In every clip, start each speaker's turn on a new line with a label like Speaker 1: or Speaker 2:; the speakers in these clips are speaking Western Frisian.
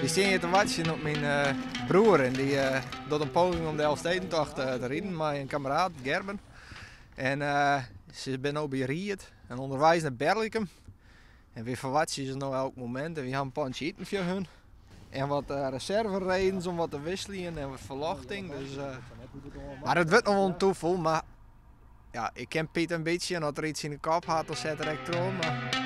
Speaker 1: Wy stean hjir te wachtsjen op myn broer en dy docht in poging om de Elfstedentocht te riden mei in kameraad, Gerben. En se binne no by Ried en ûnderweis nei Berlikum. En wy ferwachtsje se no elk momint en wy ha in pantsje iten foar hun. En wat reserveredens om wat te wisseljen en wat ferlochting. Dus, mar it wurdt noch wol in toefel, mar ja, ik ken Piet in bytsje en as er iets yn de kop hat, dan set er ek troch. Mar...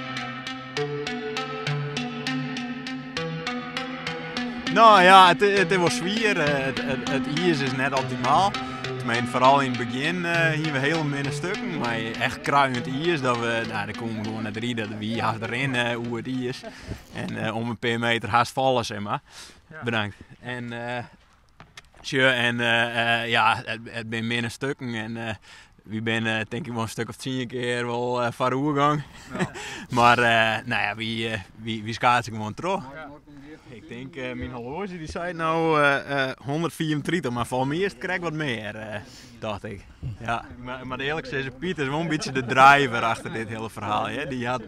Speaker 2: No ja, it, it is wol swier. It, it, it iis is net optimaal. Tenminste, foaral yn it begjin hiene we hiele minne stukken mei echt kruiend iis. Dat we, nou, dêr koene we gewoan net ride. Wie hast rinne oer it iis. En om in pear meter hast falle, zeg maar. Bedankt. En sjoch, en ja, it binne minne stukken. En wy binne tink ik wol in stuk of tsien kear wol foaroer gong. Mar no ja, wy skaatse gewoan troch. Ik tink, myn horloazje dy seit no 135, mar folgens my is it krekt wat mear, tocht ik. Ja, ik moat earlik sizze, Piet is wol in bytsje de driver achter dit hiele ferhaal. Hè? Dy hat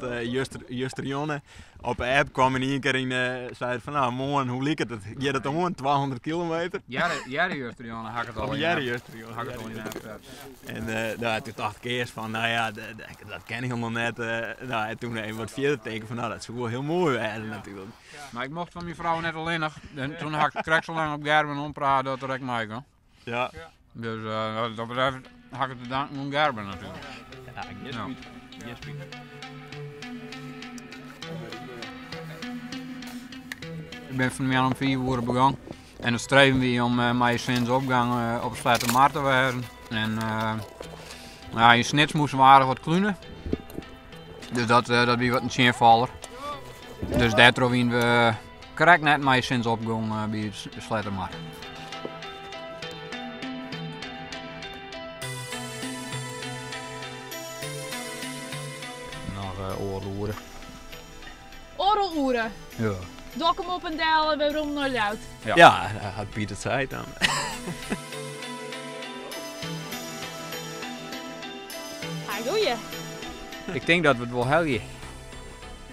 Speaker 2: justerjûn op de app kwam yn ien kear yn, sei er fan nou, moarn, hoe liket it? Giet it oan? 200 kilometer?
Speaker 3: Earder justerjûn ha ik it al yn
Speaker 2: de
Speaker 3: ha ik it al yn de app set.
Speaker 2: En nou, toen dacht ik earst fan, nou ja, dat ken hielendal net. Nou, en toen even wat fierder tinken fan, nou, dat soe wol hiel moai wêze natuerlik.
Speaker 3: Mar ik mocht fan myn frou net allinnich. En toen ha ik krekt sa lang op Gerben ompraat dat er ek mei kon.
Speaker 2: Ja.
Speaker 3: Dus wat dat betreft ha ik it te danken oan Gerben natuerlik.
Speaker 2: Ja, gjin spyt. Gjin spyt.
Speaker 3: Ik bin fan 'e middei om 5 oere begûn. En it streven wie om mei sinneopgang op Sleattemer te wêzen. En ja, yn Snits moasten we aardich wat klune. Dus dat, dat wie wat in tsjinfaller. Dus dêrtroch wiene we krekt net mei sinneopgong by Sleattemer. Noch oardel oere.
Speaker 4: Oardel oere?
Speaker 3: Ja.
Speaker 4: Dokkum op en del en werom nei Ljouwert?
Speaker 2: Ja, ja, hat Piet it sein dan.
Speaker 4: Ha goeie.
Speaker 3: Ik tink dat we it wol helje.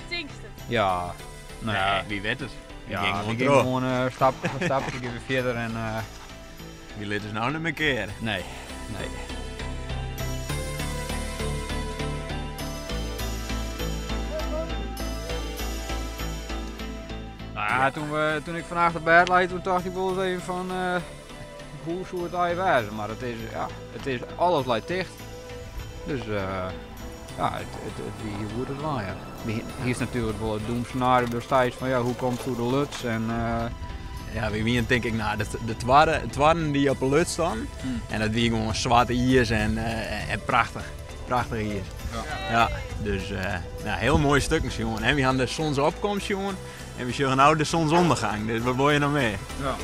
Speaker 4: Tinkst it?
Speaker 3: Ja.
Speaker 2: Nou ja, wie wit it.
Speaker 3: Ja, we gean gewoan uh, stapke foar stapke gean we fierder en uh,
Speaker 2: Wy litte ús no net mear keare.
Speaker 3: Nee, nee. Nou ja, toen, we, toen ik vannacht op bêd lei, toen tocht ik wol ris even fan uh, hoe soe it eins wêze? Mar it is, ja, it is, alles leit ticht. Dus uh, ja, it, it, it wie hiel goed te dwaan, ja. Hiest natuerlik wol it doemsenario destijds fan ja, hoe komst oer de Luts en uh,
Speaker 2: Ja, wy wienen tink ik nou, de, de twadde, twadden dy't op de Luts staan. En dat wie gewoan swart iis en, en prachtich. Prachtich iis. Ja. Ja, dus nou, hiel moaie stukken sjoen. En wy ha de zonsopkomst sjoen en we sjogge no de zonsondergang. Dus wat wol je noch mear?
Speaker 3: Ja.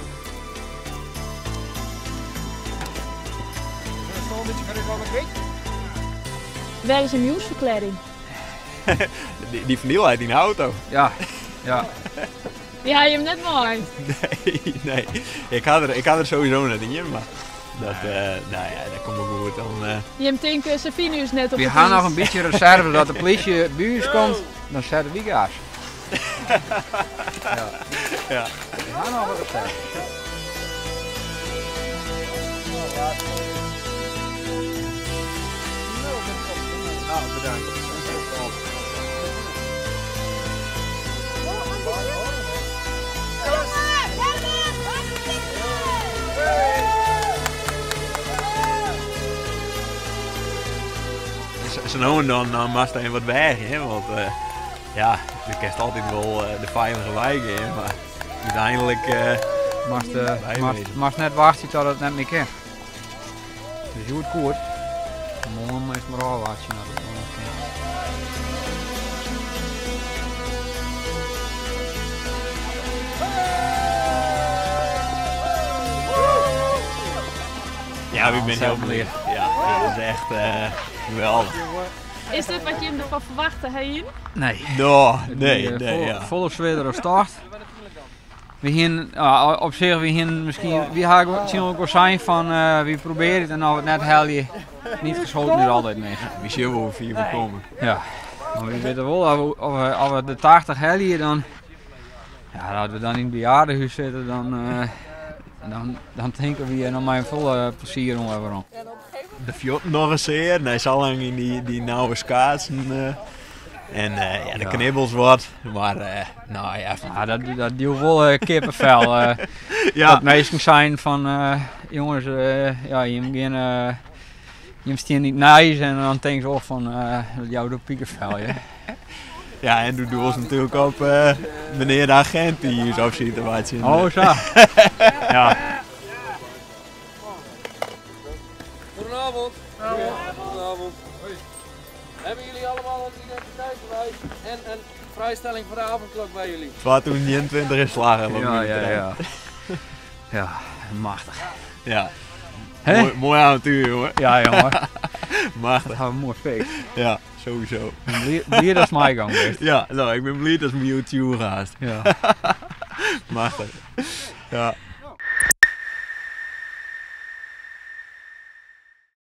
Speaker 4: Wêr is in jûnsferklearring?
Speaker 2: Dy fan dy leit yn de auto.
Speaker 3: Ja, ja.
Speaker 4: Dy ha je him net mei?
Speaker 2: Nee, nee. Ik ha der, ik ha der sowieso net ien, mar dat, nou ja, dat komt wol goed. Dan,
Speaker 4: Jim tinke, se fine ús net op
Speaker 3: Wy
Speaker 4: it
Speaker 3: ha noch
Speaker 4: iis.
Speaker 3: in bytsje reserve dat de plysje by ús komt, dan sette wy gas. Ja.
Speaker 2: Ja.
Speaker 3: Wy ha noch wat reserve.
Speaker 2: Nou, bedankt. Sa no en dan, dan moatst even wat weagje, hè, want ja, do kinst altyd wol de feilige wei gean, mar úteinlik
Speaker 3: Moatst net wachtsje tot it net mear kin. Dus hjoed koe it. Moarn moatst mar ôfwachtsje oft it noch kin.
Speaker 2: Ja, wy binne hiel bliid. Ja, dit is echt geweldich.
Speaker 4: Is dit wat jim derfan ferwachte hienen?
Speaker 3: Nee.
Speaker 2: No, nee, nee, ja.
Speaker 3: Folle swierder as tocht. Wy hienen, ja, op sich, wy hienen miskien, wy ha tsjin elkoar sein fan wy probearje it en as we it net helje, niet geschoten is altijd mis.
Speaker 2: Wy sjogge wol hoe fier we komme.
Speaker 3: Ja, mar wy witte wol, as we de 80 helje, dan Ja, as we dan yn it bejaardenhuis sitte, dan, dan, dan tinke we hjir noch mei in folle plezier oan werom.
Speaker 2: De fuotten dogge sear, nei sa lang yn dy, dy nauwe skaatsen. En ja, de knibbels wat, mar nou ja.
Speaker 3: Ja, dat, dat joech wol kippenvel.
Speaker 2: Ja.
Speaker 3: Dat minsken seinen fan, jonges, ja, jim gean, jim stean yn it nijs en dan tinke se wol fan, dat jout ook pikevel, ja.
Speaker 2: Ja, en doe doelst natuerlik op menear de agent dy't ús op siet te wachtsjen.
Speaker 3: Oh, sa. Ja.
Speaker 5: Goedenavond. Goedenavond. Hebben jullie allemaal een identiteitsbewijs en een vrijstelling voor de avondklok bij jullie?
Speaker 2: 2021 is slagge. wat
Speaker 3: Ja,
Speaker 2: mij
Speaker 3: ja,
Speaker 2: betreft.
Speaker 3: ja. Ja, machtich.
Speaker 2: Ja.
Speaker 3: Hè?
Speaker 2: Mooi, mooi avontuur, jongen.
Speaker 3: Ja, jongen.
Speaker 2: Machtig.
Speaker 3: Dat hebben we mooi feest.
Speaker 2: Ja, sowieso.
Speaker 3: Blier dat is mijn gang geweest.
Speaker 2: Ja, nou, ik ben blij dat het mijn YouTube gaat.
Speaker 3: Ja.
Speaker 2: Machtig. Ja.